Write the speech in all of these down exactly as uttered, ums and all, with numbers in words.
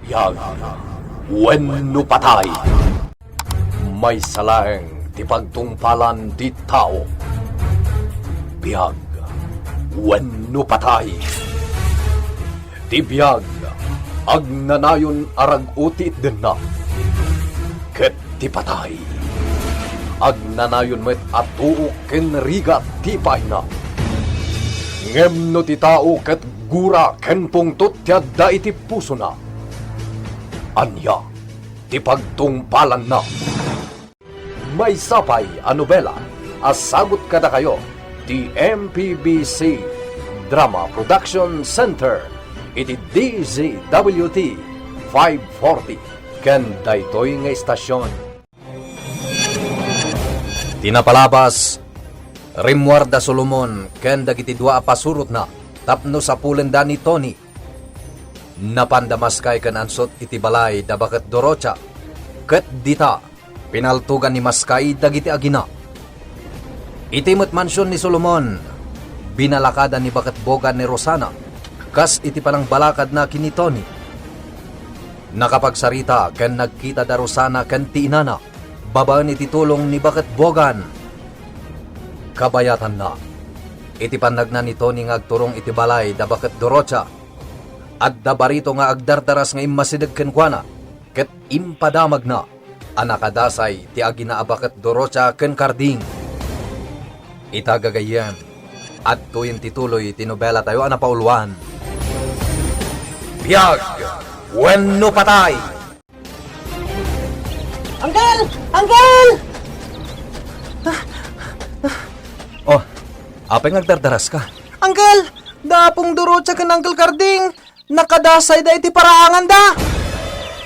Biag wenno patay. Maysa laeng ti pagtungpalan ti tao. Biag wenno patay. Ti biag, agnanayon a rag-o ti itdenna. Ket ti patay, agnanayon met a tuok ken rigat ti ipaayna. Ngem no ti tao ket gura ken pungtot ti adda iti pusona, ania ti pagtungpalanna? Maysa pay a nobela a sagut kadakayo ti M P B C Drama Production Center iti D Z W T five forty ken daytoy nga istasion. Ti napalabas, rimmuar da Solomon ken dagiti dua a pasurotna tapno sapulenda ni Tony. Napanda maskay ken ansot iti balay da baket Dorocha, ket dita, pinaltogan ni maskay dagiti agina. Iti met mansion ni Solomon, binalakada ni baket Bogan ni Rosana, kas iti panangbalakadna ken ni Tony. Nakapagsarita ken nagkita da Rosana ken ti inana, babaen iti tulong ni baket Bogan. Kabayatanna, iti pannagna ni Tony nga agturong iti balay da baket Dorocha, adda barito nga agdardaras nga immasideg kenkuana, ket impadamagna a nakadasay ti agina a baket Dorocha ken Karding. Ita gagayyem, adtoyen ti tuloy ti nobelatayo a napauluan. Biag wenno patay! Uncle! Uncle! Oh, apay nga agdardaraska? Uncle! Da Apong Dorocha ken Uncle Karding, nakadasayda iti paraanganda!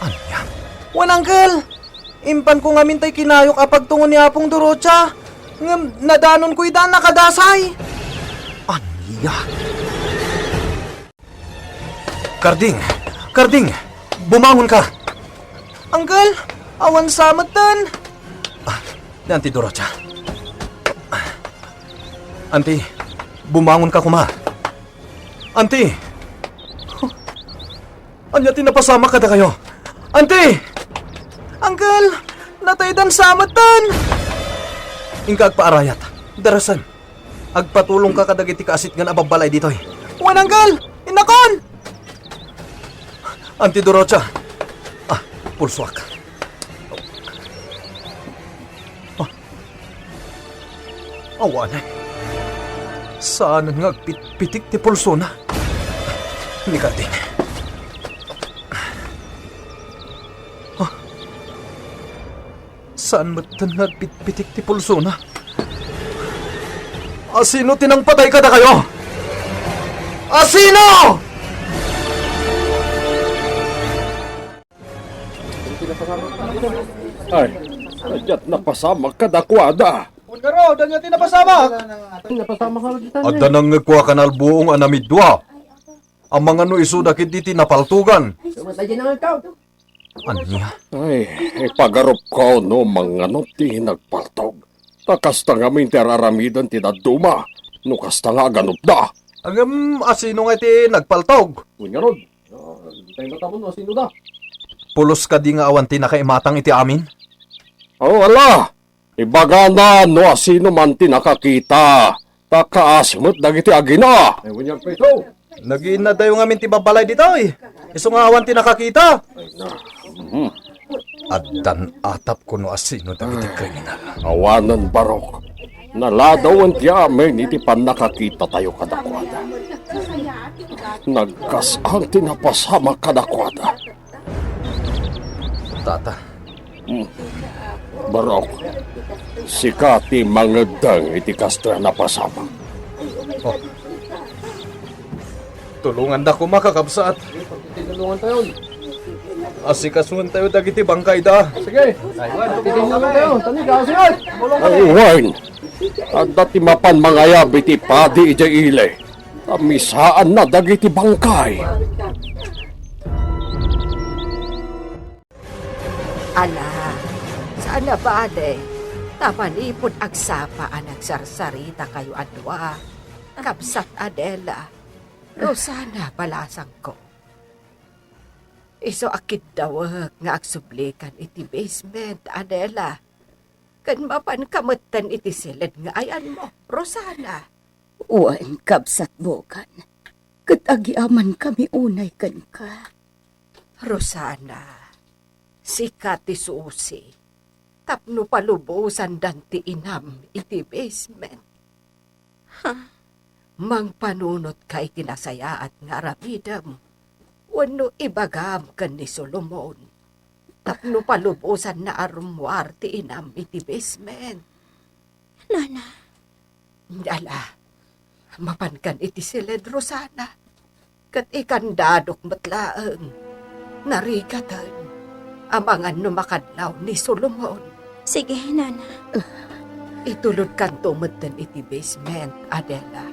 Ania? Wen, Uncle! Impanko ngamin tay kinayok a pagtungon ni Apong Dorocha, ngem nadanonko ida a nakadasay! Ania? Karding! Karding! Bumangonka! Uncle, awan sa metten. Ah, ni Auntie Dorocha. Auntie, bumangonka koma. Auntie! Ania ti napasamak kadakayo? Auntie! Uncle, nataydan sa metten. Inka agpaarayat. Darasem. Agpatulongka kadagiti kaasitgan a babbalay ditoy. Wen, Uncle! Innakon! Auntie Dorocha! Ah, pulsoak. Ah. Awanen. Saanen nga agpitpitik ti pulsona. Ni Karding. Ah. Saan metten nga agpitpitik ti pulsona? Asino ti nangpatay kadakayo? Asino? Ay, diak napasamak kadakuada. Ngarud, ania ti napasamak? Adda nangngegko a kanalbuong a namidua. Amangan no isuda ketdi ti napaltogan. Ania? Ay, ipagarupko no mangngano ti nagpaltog. Ta kasta ngamin ti ar-aramiden ti dadduma, no kasta nga aganupda. Ngem asino nga iti nagpaltog? Wen ngarud, ah, intay matamun no asino da. Pulos kadi nga awan ti nakaimatang iti amin? Oh, ala! Ibagana no asino man ti nakakita, ta kaasi met dagiti agina. Ay, wen ngarud, Pedro. Nagiinnadayo ngamin ti babbalay ditoy. Isu nga awan ti nakakita. Ay, na. Mhm. Addan atapko no asino dagiti kriminal. Awanen, Barok. Naladawen ti amin iti pannakakitatayo kadakuada. Nagkas-an ti napasamak kadakuada. Tata. Hmm. Barok, sika ti mangeddeng iti kastoy a napasamak. Oh. Tulonganda koma, kakabsat. Tulongantayon. Asikasuentayo dagiti bangkayda. Sige. Tulongantayo. Tani, kasunod. Awan. Adda ti mapan mangayab iti padi idiay ili. Ta misaanna dagiti bangkay. Ala, saan a bale, ta manipud agsapa a nagsarsarita kayo a dua, Kabsat Adela, Rosana, balasangko. Isu a kiddawek nga agsubli kan iti basement, Adela. Ken mapanka metten iti siled nga ayanmo, Rosana. Wen, kabsat Bogan. Ket agyamankami unay kenka. Rosana, sika ti susi tapno palubosandan ti inam iti basement. Ha? Mangpanunotka iti nasayaat nga aramidem wenno ibagam ken ni Solomon tapno palubosanna a rummuar ti inam iti basement. Nana. Ala, mapankan iti siled, Rosana. Ket ikandadok met laeng. Narigaten. Amangan no makadlaw ni Solomon. Sige, Nana. Itulodkanto metten iti basement, Adela.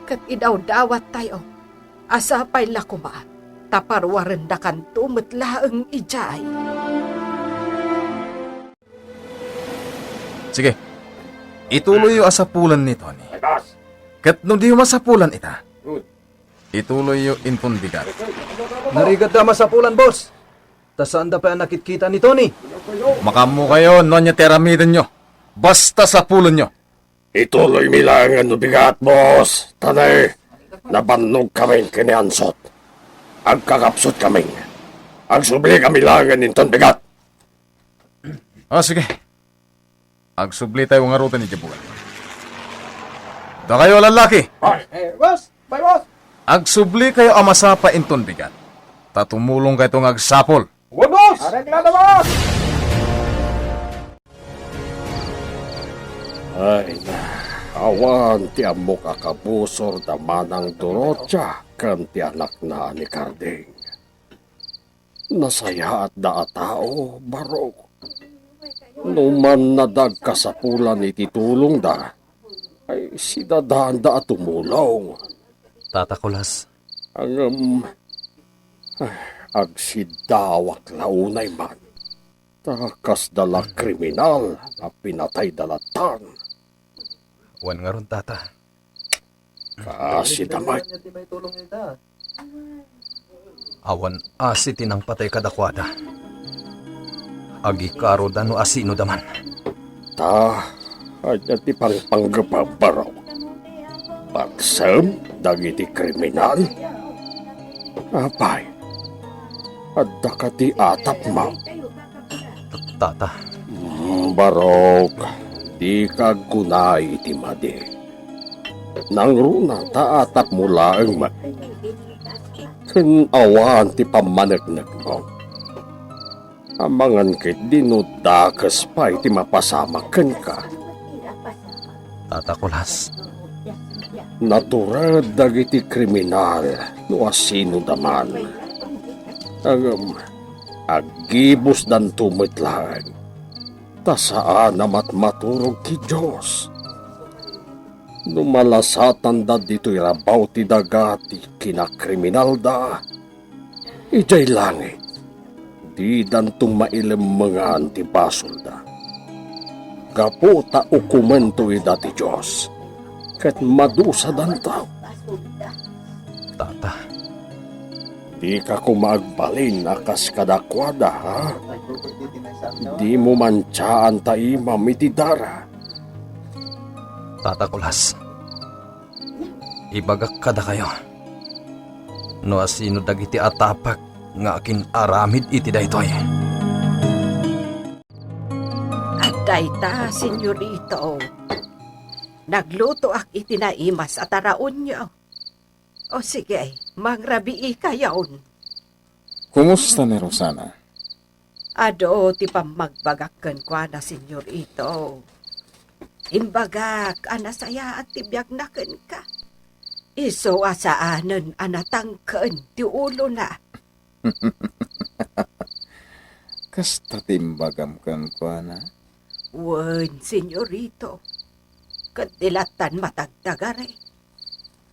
Ket idawdawattayo. Sapay la koma, ta paruarendakanto met laeng idiay. Sige. Ituloyyo a sapulen ni Tony. Ket no diyo masapulan ita, ituloyyo inton bigat. Narigat da masapulan, boss. Ta saanda pay a nakitkita ni Tony. Makaammokayo no ania ti aramidenyo. Basta sapulenyo. Ituloymi laengen no bigat, boss. Ta nabannogkami ken ni Ansot. Agkakapsutkami. Agsublikami laengen inton bigat. Ah, sige. Agsublitayo ngaruden idiay bulan. Dakayo a lallaki. Eh, boss! May boss! Agsublikayo a masapa inton bigat. Ta tumulongkayto nga agsapul. Wen, boss! Areglado, boss! Ay, na, awan ti ammok a kabusor da Manang Dorotia ken ti anakna a ni Carding. Nasayaatda a tao, barok. No mannada agkasapulan iti tulongda, ay sidadaanda a tumulong. Tata Kulas. Ngem, ay, agsiddawak la unay man. Ta kasda la kriminal a pinatayda lattan. Wen ngarud, Tata. Kaasi da met. Awan asi ti nangpatay kadakuada. Agikaroda no asinoda man. Ta, ania ti pangpanggepam, barok? Paksem dagiti kriminal? Apay, adda kadi atapmo? Tata. Mm, barok, dika aggunay iti madi. Nangruna ta atapmo laeng met. Ken awan ti pammaneknekmo. Amangan ketdi no dakes pay ti mapasamak kenka. Tata Kulas. Natured dagiti kriminal no asinoda man. Ngem, aggibusdanto met laeng. Ta saan a matmaturog ti Dios. No malasatanda ditoy rabaw ti daga ti kinakriminalda, idiay langit, didanto mailemmengan ti basolda. Gapu ta ukomento ida ti Dios, ket madusadanto. Tata. Dika koma agbalin a kas kadakuada, ha? Dimo mantiaan ta imam iti dara. Tata Kulas, ibagak kadakayo no asino dagiti atapek nga akin-aramid iti daytoy. Adda ita, Senyorito. Naglutoak iti naimas a taraonyo. O sige, mangrabiikayon. Kumusta ni Rosana? Adu ti pammagbagak kenkuana, Senyorito. Imbagak a nasayaat ti biagna kenka. Isu a saanen a natangken ti ulona. Kasta ti imbagam kenkuana? Wen, Senyorito. Ket di lattan matagtagari.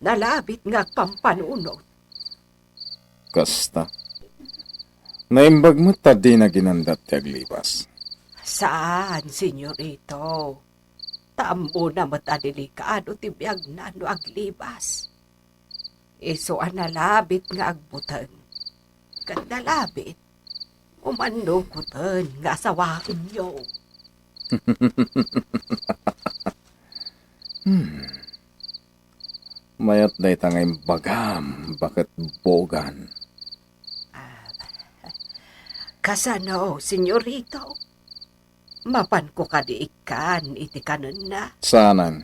Nalabit nga agpampanunot. Kasta. Naimbag met ta dina ginandat ti aglibas. Saan, Senyorito. Ta ammona met a delikado ti biagna no aglibas. Isu a nalabit nga agbuteng. ken Dalabit, umannokuten nga asawaenyo. Hmm. Mayat dayta nga imbagam, baket Bogan. Ah, kasano, senyorito? Mapanko kadi ikkan iti kanenna? Saanen.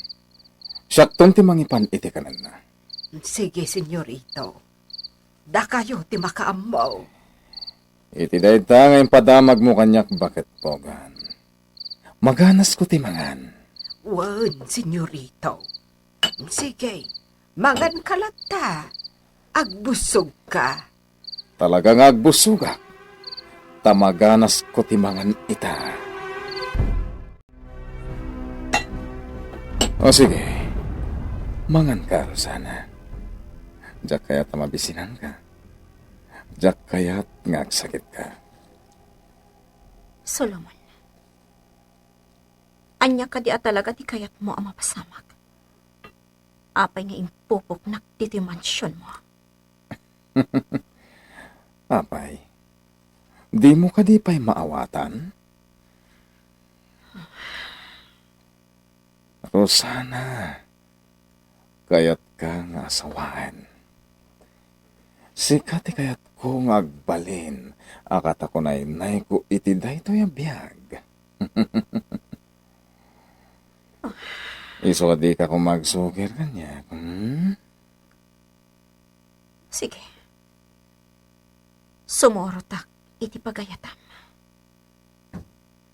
Siakton ti mangipan iti kanenna. Sige, senyorito. Dakayo ti makaammo. Iti dayta nga impadamagmo kaniak, baket Bogan, maganasko ti mangan. Wen, senyorito. Sige, manganka latta. Agbusogka. Talaga nga agbussogak, ta maganasko ti mangan ita. O sige, manganka, Rosana. Diak kayat a mabisinanka. Diak kayat nga agsakitka. Solomon, ania kadi a talaga ti kayatmo a mapasamak? Apay nga impupoknak ditoy mansionmo? Apay, dimo kadi pay maawatan? Rosana, kayatka nga asawaen. Sika ti kayatko nga agbalin a katakunaynayko iti daytoy a biag. Isu a dika koma agsukir kaniak, hmm? Sige. Sumorotak iti pagayatam.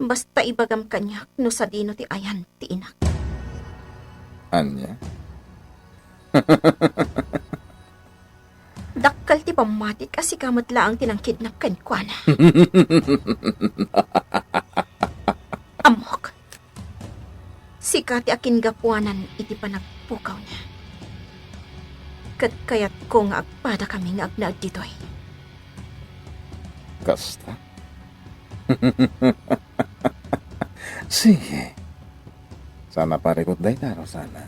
Basta ibagam kaniak no sadino ti ayan ti inak. Ania? Dakkel ti pammatik a sika met laeng ti nangkidnap kenkuana. Ammok, sika ti akingapuanan iti panagpukawna. Ket kayatko nga agpadakami nga agnaed ditoy. Kasta? Sige. Saan a parikut dayta, Rosana.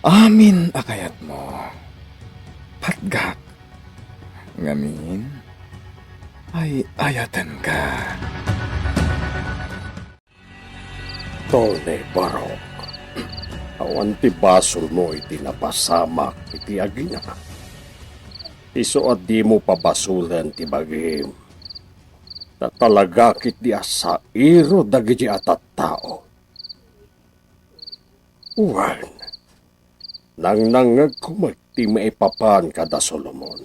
Amin a kayatmo, patgak. Ngamin, ay-ayatenka. Tony Barok, awan ti basolmo iti napasamak iti agina. Isu a dimo pabasolen ti bagim. Ta talaga ketdi a sairo dagiti a tattao. Wen, nangnangngegko met ti maipapan kada Solomon.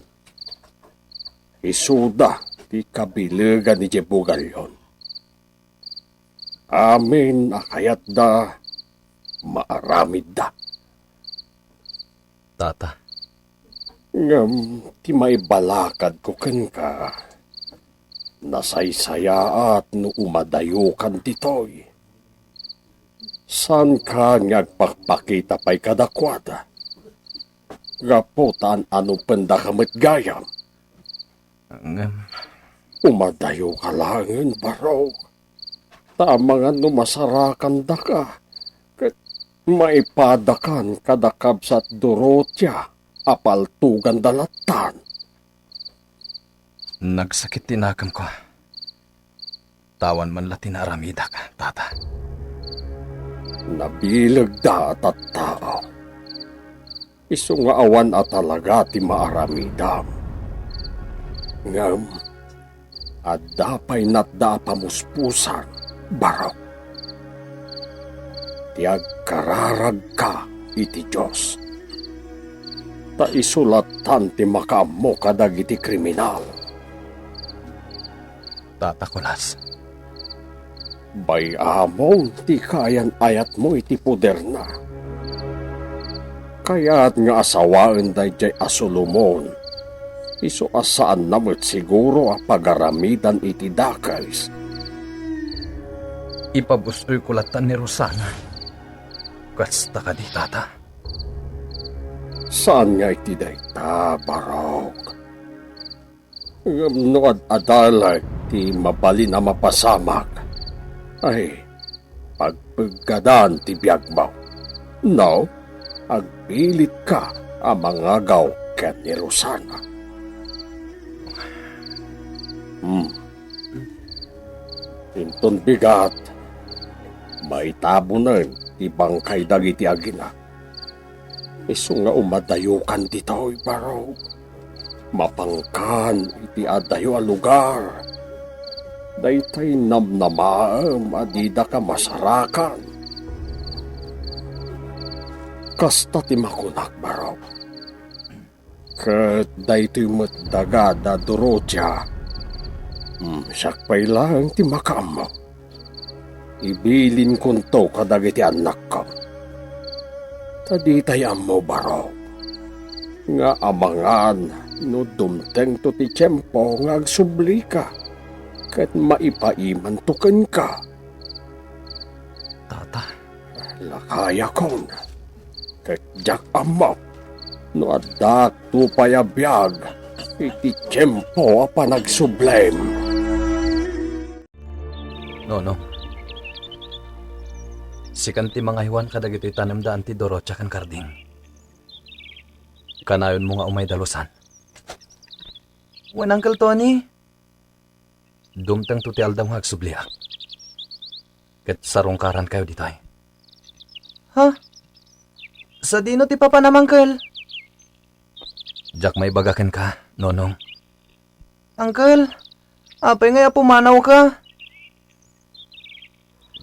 Isuda ti kabilegan idiay bugalyon. Amin a kayatda, maaramidda. Tata. Ngem ti maibalakadko kenka, nasaysayaat no umadayokan ditoy. Saankan nga agpakpakita pay kadakuada, gapu ta an-anupendaka met gayam. Ngem umadayoka laengen, Barok. Ta amangan no masarakandaka, ket maipadakan kada kabsat Dorotea a paltoganda lattan. Nagsakit ti nakemko. Awan man la ti naaramidak, Tata. Nabilegda a tattao. Isu nga awan a talaga ti maaramidam. Ngem adda pay natda a pamuspusan, Barok. Ti agkararagka iti Dios. Ta isu lattan ti makaammo kadagiti kriminal. Tata Kulas. Bay-amon ti kaayan-ayatmo iti poderna. Kayat nga asawaen daydiay a Solomon, isu a saanna met siguro a pagaramidan iti dakes. Ipabus-oyko latta ni Rosana. Kasta kadi, Tata? Saan nga iti dayta, Barok. Ngem no ad-adalek ti mabalin a mapasamak, ay, pagpeggadan ti biagmo. No, agpilitka a mangagaw ken ni Rosana. Hmm. Inton bigat, maitabunen ti bangkay dagiti agina. Isu nga umadayokan ditoy, baro. Mapangkan iti adayo a lugar. Daytoy namnamaem a didaka masarakan. Kasta ti makunak, baro. Ket daytoy met daga da Dorotia. Hmm, siak pay laeng ti makaammo. Ibilinkonto kadagiti annakko. Ta ditay ammo, baro, nga amangan no dumtengto ti tiempo nga agsublika ket maipaimanto kenka. Tata. Lakayakon, ket diak ammo no adda to pay a biag iti tiempo a panagsublim. Nonong, sikan ti mangaywan kadagiti tanemda Auntie Dorotia ken Carding. Kanayonmo nga umay dalusan. Wen, Uncle Tony. Dumtengto ti aldaw nga agsubliak. Ket sarungkarankayo ditoy. Ha? Sadino ti papanam, Uncle? Diak maibaga kenka, Nonong. Uncle, apay ngay a pumanawka?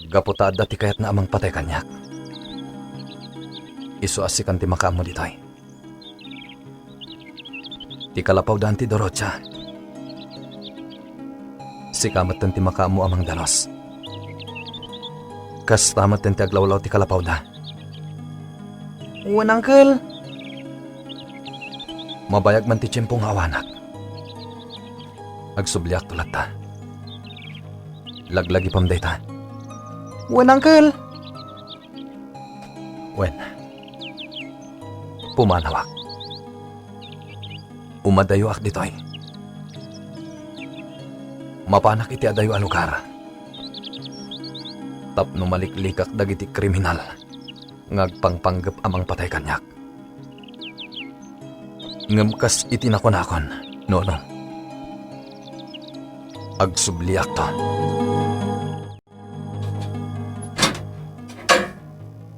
Gapu ta adda ti kayatna a mangpatay kaniak. Isu a sikan ti makaammo ditoy. Ti kalapaw da Auntie Dorotia. Sika metten ti makaammo a mangdalos. Kasta metten ti aglawlaw ti kalapawda. Wen, Uncle. Mabayag man ti tiempo nga awanak. Agsubliakto latta. Laglagipem dayta. Wen, Uncle. Wen, pumanawak. Umadayoak ditoy. Mapanak iti adayo a lugar tapno maliklikak dagiti kriminal nga agpangpanggep a mangpatay kaniak. Ngem kas iti nakunakon, Nonong, agsubliakto.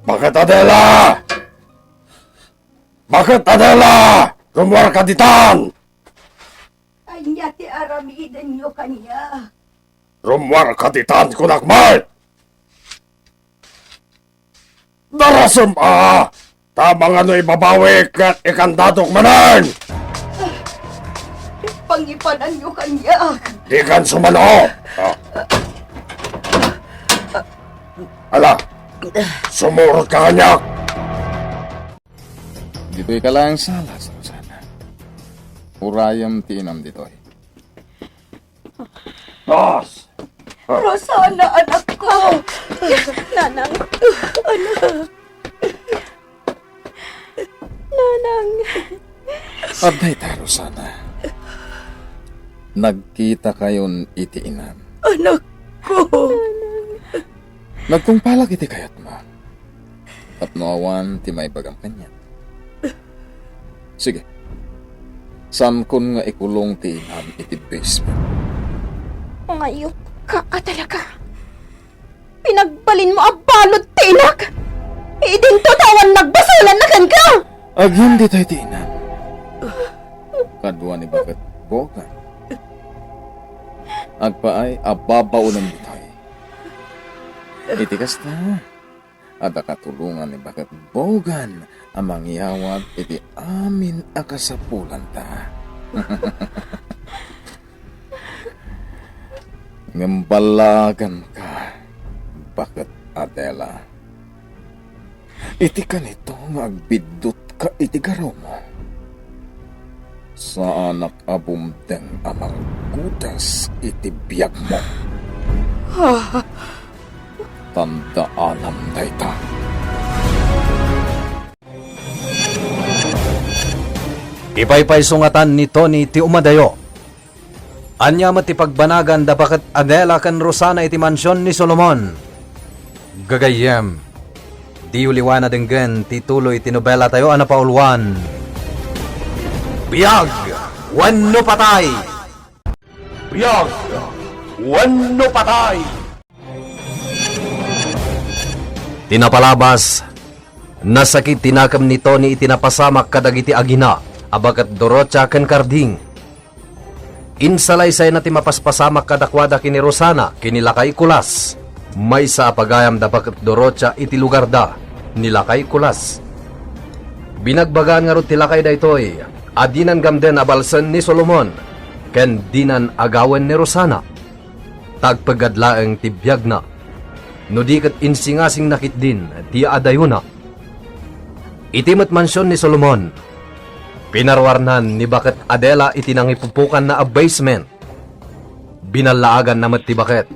Bakit, Adela? Bakit, Adela? Rummuarka ditan! Ania ti aramidenyo kaniak? Rummuarka ditan, kunak met! Darasem a! Ta amangan no ibabawik ket ikandadok manen! Pangipananyo kaniak! Dikan sumano! Ah. Ala, sumurot ka kaniak! Ditoy ka laeng sala, Rosana. Urayem ti inam ditoy. Dos! Rosana, anak ko! Nanang! Anak! Nanang! Adda ita, Rosana. Nagkitakayon iti inam. Anak ko! Nagtungpalak iti kayatmo. Tapno awan ti maibagam kaniak. Sige. Saankon nga ikulong ti inam iti basement. Mayupka a talaga. Pinagbalinmo a balud ti inak. Idinto ta awan nagbasolanna kenka. Agyan ditoy ti inam. Kadua ni baket Bogan. Agpaay a babaonem ditoy. Iti kasta, adda katulongan ni baket Bogan a mangyawat iti amin a kasapulanta. Ngem ballaganka, baket Adela. Iti kanito nga agbiddutka iti garrawmo, saanak a bumteng a manggudas iti biagmo. Tandaanam dayta. Ipaypayso ngatan ni Tony ti umadayo. Ania met ti pagbanagan da baket Adela ken Rosana iti mansion ni Solomon? Gagayyem, diyo liwan a denggen ti tuloy ti nobelatayo a napauluan, Biag wenno Patay! Biag wenno patay. Ti napalabas, nasakit ti nakem ni Tony iti napasamak kadagiti agina a baket Dorocha ken Carding. Insalaysayna ti mapaspasamak kadakuada ken ni Rosana ken ni lakay Kulas, maysa a pagayam da baket Dorocha iti lugarda ni lakay Kulas. Binagbagaan ngarud ti lakay daytoy a dinan gamden a balsen ni Solomon ken dinan agawen ni Rosana. Ta agpeggad laeng ti biagna, no di ket insingasingna ketdin ti adayona. Iti met mansion ni Solomon, pinaruarnan ni baket Adela iti nangipupukanna a basement. Binallaaganna met ti baket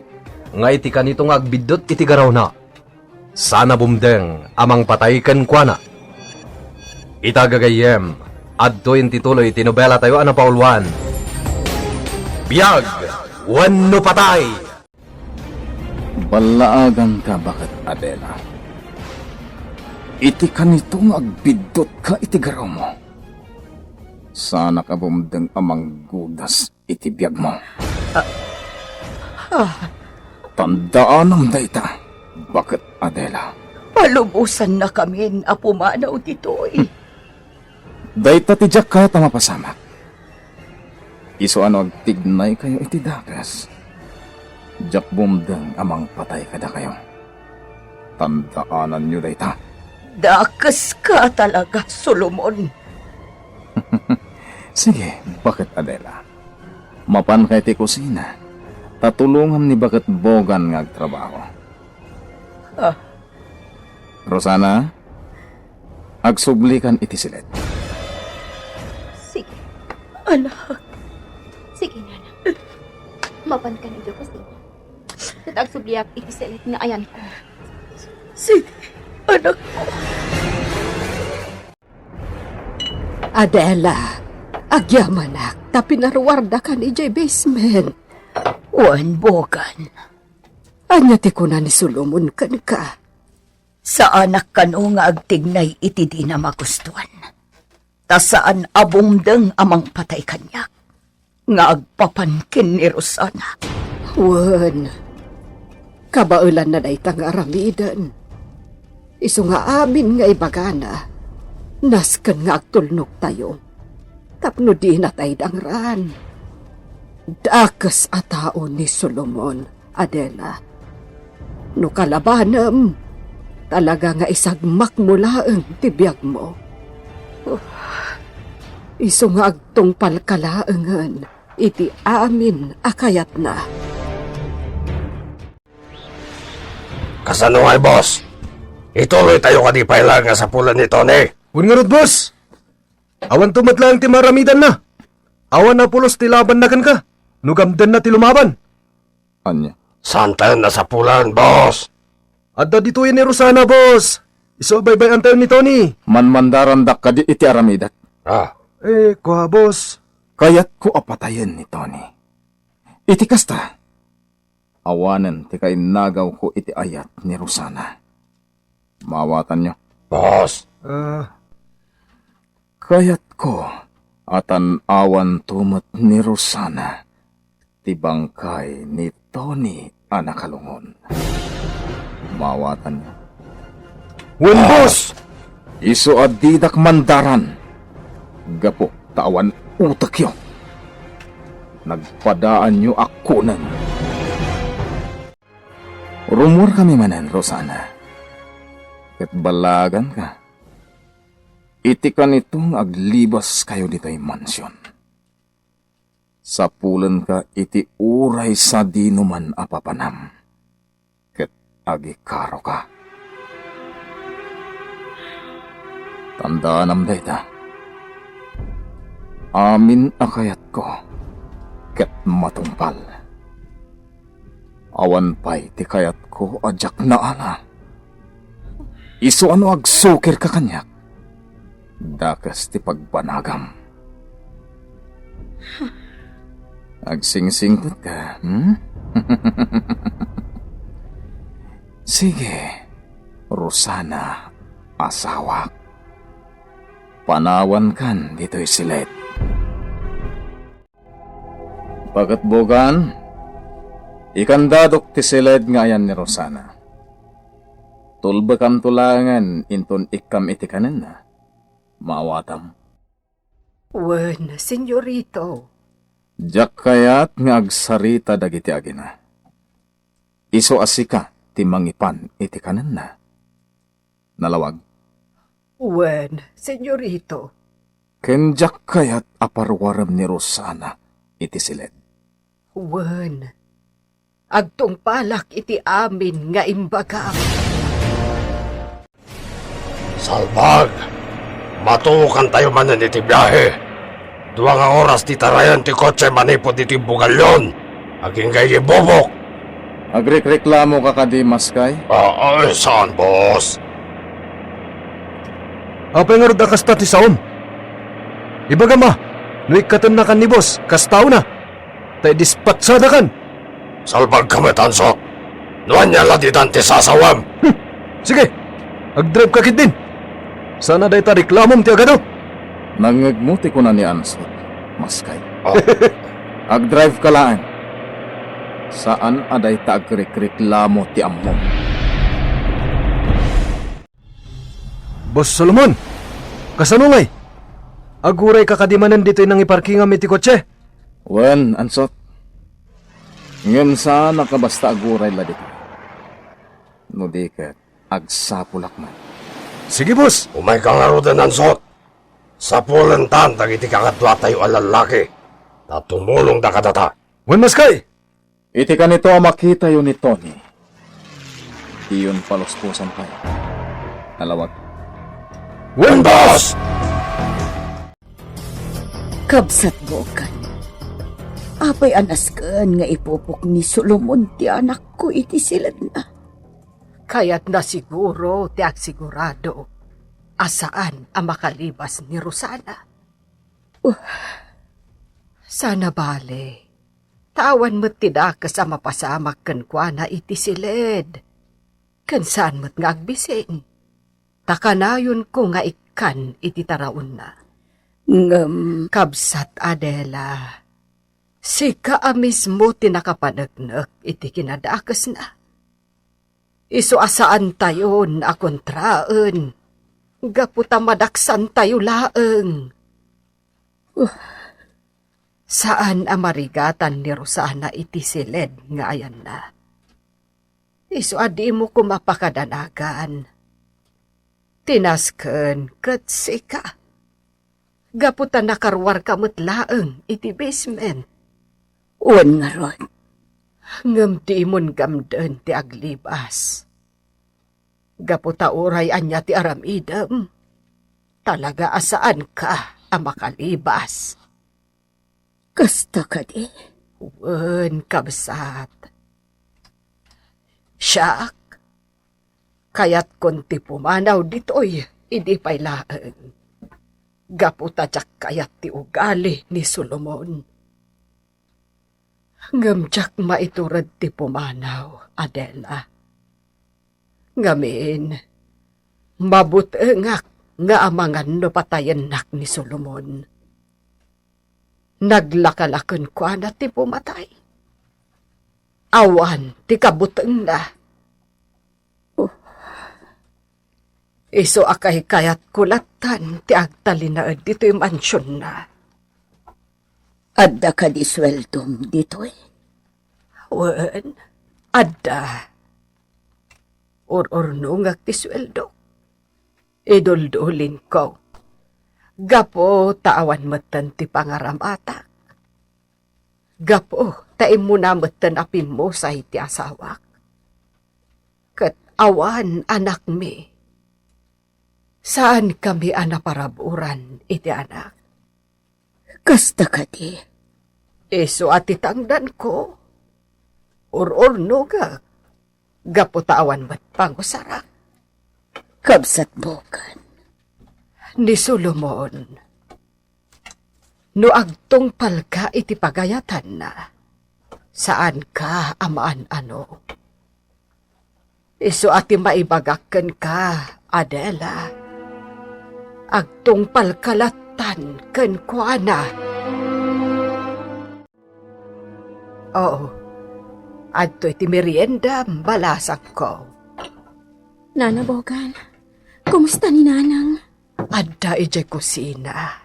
nga iti kanito nga agbiddut iti garawna, saan a bumdeng a mangpatay kenkuana. Ita gagayyem, adtoyen ti tuloy ti nobelatayo a napauluan, Biag wenno Patay! Ballaaganka, baket Adela. Iti kanito nga agbiddutka iti garawmo, saanak a bumdeng a manggudas iti biagmo. Ah. Tandaanam dayta, baket Adela. Palubosannakamin a pumanaw ditoy. Dayta ti diak kayat a mapasamak. Isu a no agtignaykayo iti dakes, diak bumdeng a mangpatay kadakayo. Tandaananyo dayta. Dakeska talaga, Solomon. Sige, baket Adela. Mapanka iti kusina, ta tulongam ni baket Bogan nga agtrabaho. Ah. Rosana, agsublikan iti silet. Sige, anak. Sige, nanang. Mapankan idiay kusina. Ket agsubliak iti silet nga ayanko. Sige, anakko. Adela, agyamanak ta pinaruardakan idiay basement. Wen, Bogan. Ania ti kuna ni Solomon kenka? Saanak kano nga agtignay iti dina magustuan. Ta saan a bumdeng a mangpatay kaniak nga agpapan ken ni Rosana. Wen, kabaelanna dayta nga aramiden. Isu nga amin nga ibagana, nasken nga agtulnogtayo tapno dinatay dangran. Dakes a tao ni Solomon, Adela. No kalabanem, talaga nga isagmakmo laeng ti biagmo. Isu nga agtungpalka laengen iti amin a kayatna. Kasano ngay, boss? Ituloytayo kadi pay laeng a sapulan ni Tony? Wen ngarud, boss. Awanto met laeng ti maaramidanna. Awan a pulos ti labanna kenka no gamdenna ti lumaban. Ania? Saantayon a sapulan, boss? Adda ditoyen ni Rosana, boss. Isu a baybay-antayon ni Tony. Manmandarandak kadi iti aramidak? Ah. Eh, kua, boss. Kayatko a patayen ni Tony. Iti kasta, awanen ti kainnagawko iti ayat ni Rosana. Maawatanyo? Boss. Ah. Kayatko a tan-awanto met ni Rosana ti bangkay ni Tony a nakalungon. Maawatanyo? Wen, boss! Isu a didak mandaran, gapu ta awan utekyo. Nagpadaanyo a kuneng. Rummuarkami manen, Rosana. Ket ballaaganka. Iti kanito nga aglibaskayo ditoy mansion, sapulenka iti uray sadinoman a papanam, ket agikaroka. Tandaanam dayta. Amin a kayatko ket matungpal. Awan pay ti kayatko a diak naala. Isu a no agsukirka kaniak, dakes ti pagbanagam. Agsingsingpetka, hmm? Sige, Rosana, asawak. Panawankan ditoy silet. Paketbogan, ikandadok ti siled nga ayan ni Rosana. Tulbekanto laengen inton ikkam iti kanenna. Maawatam. Wen, senyorito. Diak kayat nga agsarita dagiti agina. Isu a sika ti mangipan iti kanenna. Nalawag. Wen, senyorito. Ken diak kayat a paruarem ni Rosana iti siled. Wen, agtungpalak iti amin nga imbagam. Salbag! Matuokantayo manen iti biahe. Dua nga oras ti tarayan ti kotse manipud iti Bugallon. Agingga iti bubok. Agrikreklamo ka kadi, Maskay? Ah, ah, saan, boss? Apay ngarud a kasta ti saom? Ibagam a, no ikkatennakan ni boss, kas taona, ta idispatsakan. Salbagka met, Ansot. No ania la ditan ti sasawem? Hmm. Sige, agdrive ka ketdin. Saan a dayta reklamom ti agado. Nangngegmo ti kuna ni Ansot, Maskay. Oh. Agdrive ka laeng. Saan a dayta agrikreklamo ti ammom. Boss Solomon, kasano ngay? Aguray ka kadi manen ditoy nangiparkingam iti kotse? Wen, Ansot. Ngem saan a kabasta aguray la ditoy. No di ket, agsapulak man. Sige, boss. Umayka ngaruden, Ansot. Sapulentan dagiti kakaduatayo a lallaki, ta tumulongda kadata. Wen, Maskay! Iti kanito a makitayo ni Tony, iyon palusposan kayo. Nalawag. Wen, boss! Kabsat, Bogan, apay a nasken nga ipupok ni Solomon ti anakko iti siledna? Kayatna siguro ti agsigurado a saan a makalibas ni Rosana. Uh. Saan a bale, ta awan met ti dakes a mapasamak kenkuana iti siled, ken saan met nga agbisin, ta kanayonko nga ikkan iti taraonna. Ngem, kabsat Adela, sika a mismo ti nakapaneknek iti kinadakesna. Isu a saantayon a kontraen, gapu ta madaksantayo laeng. Saan a marigatan ni Rosana iti siled nga ayanna. Isu a dimo koma pakadanagan. Ti nasken ket sika. Gapu ta nakaruarka met laeng iti basement. Wen ngarud. Ngem dimon gamden ti aglibas. Gapu ta uray ania ti aramidem, talaga a saanka a makalibas. Kasta kadi? Wen, kabsat. Siak, kayatkon ti pumanaw ditoy idi pay laeng. Gapu ta diak kayat ti ugali ni Solomon. Ngem diak maitured ti pumanaw, Adela. Ngamin, mabutengak nga amangan no patayennak ni Solomon. Naglaka la kenkuana ti pumatay. Awan ti kabutengna. Oh. Isu a kaykayatko lattan ti agtalinaed ditoy mansionna. Adda kadi sueldom ditoy? Wen, adda. Ur-urnongak ti sueldo. Iduldulinko. Gapu ta awan metten ti pangaramatak. Gapu ta immuna metten a pimmusay ti asawak. Ket awan anakmi. Saankami a naparaburan iti anak. Kasta kadi? Isu a ti tangdanko. Ur-urnogak. Gapu ta awan met pangusarak. Kabsat, Bogan. Ni Solomon, no agtungpalka iti pagayatanna, saanka a maan-ano. Isu a ti maibagak kenka, Adela. Agtungpalka lattan kenkuana. Oo. Adtoy ti meriendam, balasangko. Nana Bogan, kumusta ni Nanang? Adda idiay kusina.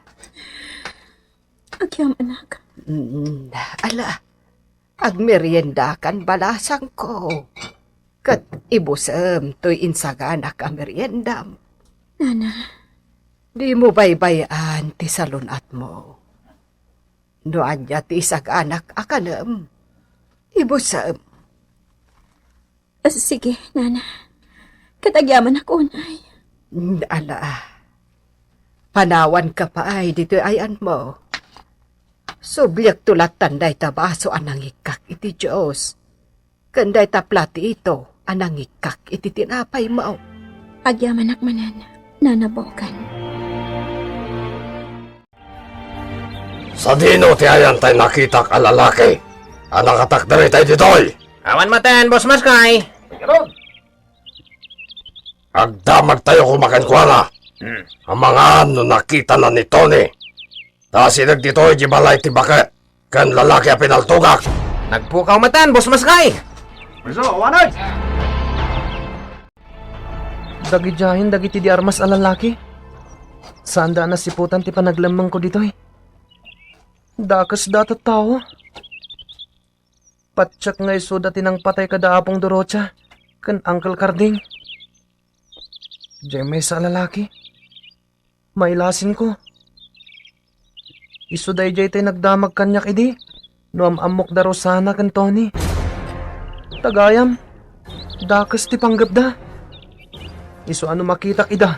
Agyamanak. Mm, ala, agmeriendakan, balasangko. Ket ibusem toy insaganak a meriendam. Nana. Dimo baybay-an ti salun-atmo. No ania ti isaganak a kanem, ibusem. Sige, Nana. Ket agyamanak unay. Mm, ala. Panawanka pay ditoy ay-anmo. Subliekto lattan dayta baso a nangikkak iti Dios, ken dayta platito a nangikkak iti tinapaymo. Agyamanak manen, Nana Bogan. Sadino ti ayan tay nakitak a lalaki a nakatakder itay ditoy? Awan maten, Boss Maskay. Agdamagtayo koma kenkuana. Hmm. Amangan no nakitana ni Tony. Ta asideg ditoy di balay ti baket ken lalaki a pinaltogak. Nagpukaw maten, Boss Maskay. Isu, awanen! Dagidiayen dagiti di armas a lalaki. Saanda a nasiputan ti panaglemmengko ditoy. Dakesda a tattao. Patiek nga isuda ti nangpatay kada Apong Dorocha ken Uncle Carding. Diay maysa a lalaki. Mailasinko. Isu daydiay tay nagdamag kaniak idi no am-ammok da Rosana ken Tony. Ta gayam, dakes ti panggepda. Isu a no makitak ida,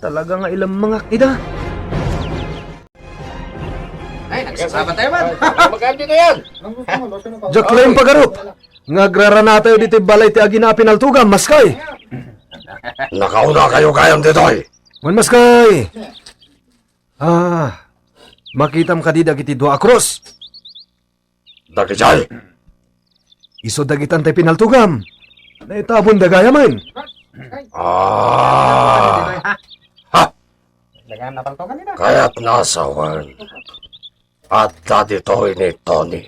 talaga nga ilemmengak ida. Ay, nagsasabatayo man. Magkano dito yan? Diak laeng pagarup nga agraranatayo ditoy balay ti agina a pinaltogam, Maskay. Nakaunakayo gayam ditoy. Wen, Maskay. Ah, makitam kadi dagiti dua a krus? Dagijay. Isu dagitan tay pinaltogam. Naitabon da gayamen. Ah. Ha. Kayat nga sawen. Adda ditoy ni Tony.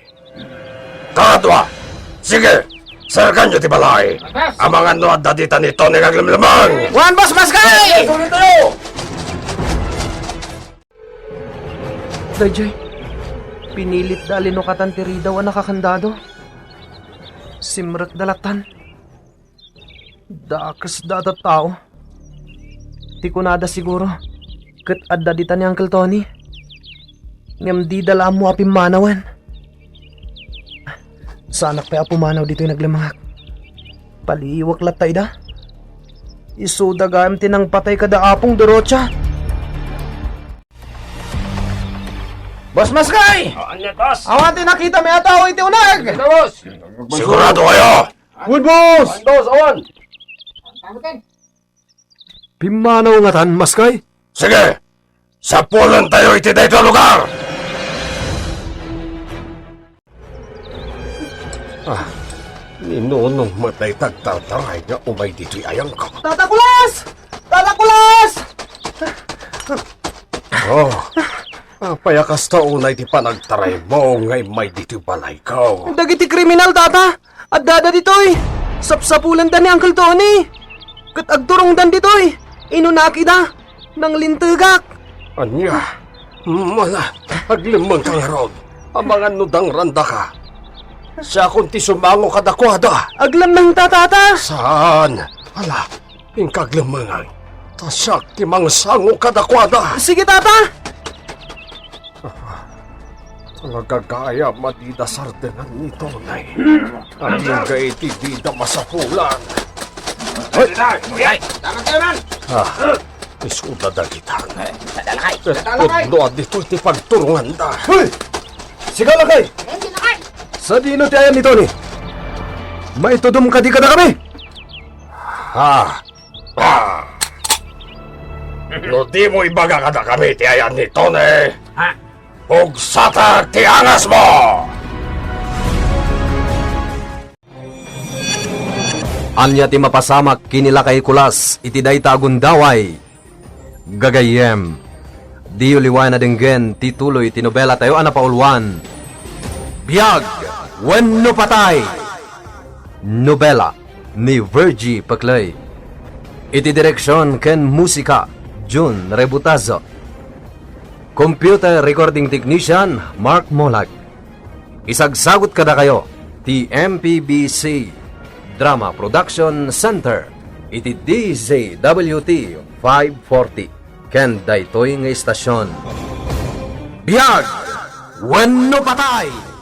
Kadua. Sige. Serkanyo ti balay. Amangan no adda dita ni Tony nga aglemlemmeng. Wen, Boss Maskay! Daydiay, pinilitda a linukatan ti ridaw a nakakandado. Simrekda lattan. Dakesda a tattao. Ti kunada siguro, ket adda dita ni Uncle Tony. Ngem dida la ammo a pimmanawen. Saanak pay a pumanaw ditoy naglemmengak. Paliiwek latta ida. Isuda gayam ti nangpatay kada Apong Dorocha. Boss Maskay! Ah, ania, boss? Awan ti nakitami a tao iti uneg! Ania, boss? Sigurado kayo? Wen, boss! Wen, boss, awan! Pimmanaw ngatan, Maskay? Sige! Sapulentayo iti daytoy a lugar! Ah, ni Nonong met dayta agtartaray nga umay ditoy ayangko. Tata Kulas! Tata Kulas! Oh, apay a kasta unay ti panagtaraymo nga immay ditoy balayko? Dagiti kriminal, Tata! Addada ditoy! Sapsapulenda ni Uncle Tony! Ket agturongdan ditoy! Inunak ida! Nanglintegak! Ania? Mala, aglemmengka ngarud. Amangan no dangrandaka. Siakon ti sumango kadakuada. Aglemmengta, Tata! Saan? Ala, inka aglemmengan. Ta siak ti mangsango kadakuada. Sige, Tata! Talaga gayam a dida sardengan ni Tonay. Agingga iti dida masapulan. Hoy! Hoy! Tama kayo man! Ah, isuda dagitan. Ket pudno a ditoy ti pagturonganda. Hoy! Sigaw, lakay! Sadino ti ayan ni Tony? Maitudom kadi kadakami? Ha? Ah! No dimo ibaga kadakami ti ayan ni Tony, ha? Pugsatak ti angasmo! Ania ti mapasamak ken ni Lakay Kulas iti dayta a gundaway? Gagayyem, diyo liwayan a denggen ti tuloy ti nobelatayo a napauluan, Biag! Wenno Patay! Nobela ni Virgie Peclay. Iti direksion ken musika, Jun Rebutazo. Computer recording technician, Mark Molag. Isagsagut kadakayo ti M P B C Drama Production Center iti D Z W T five forty ken daytoy nga istasion. Biag wenno patay!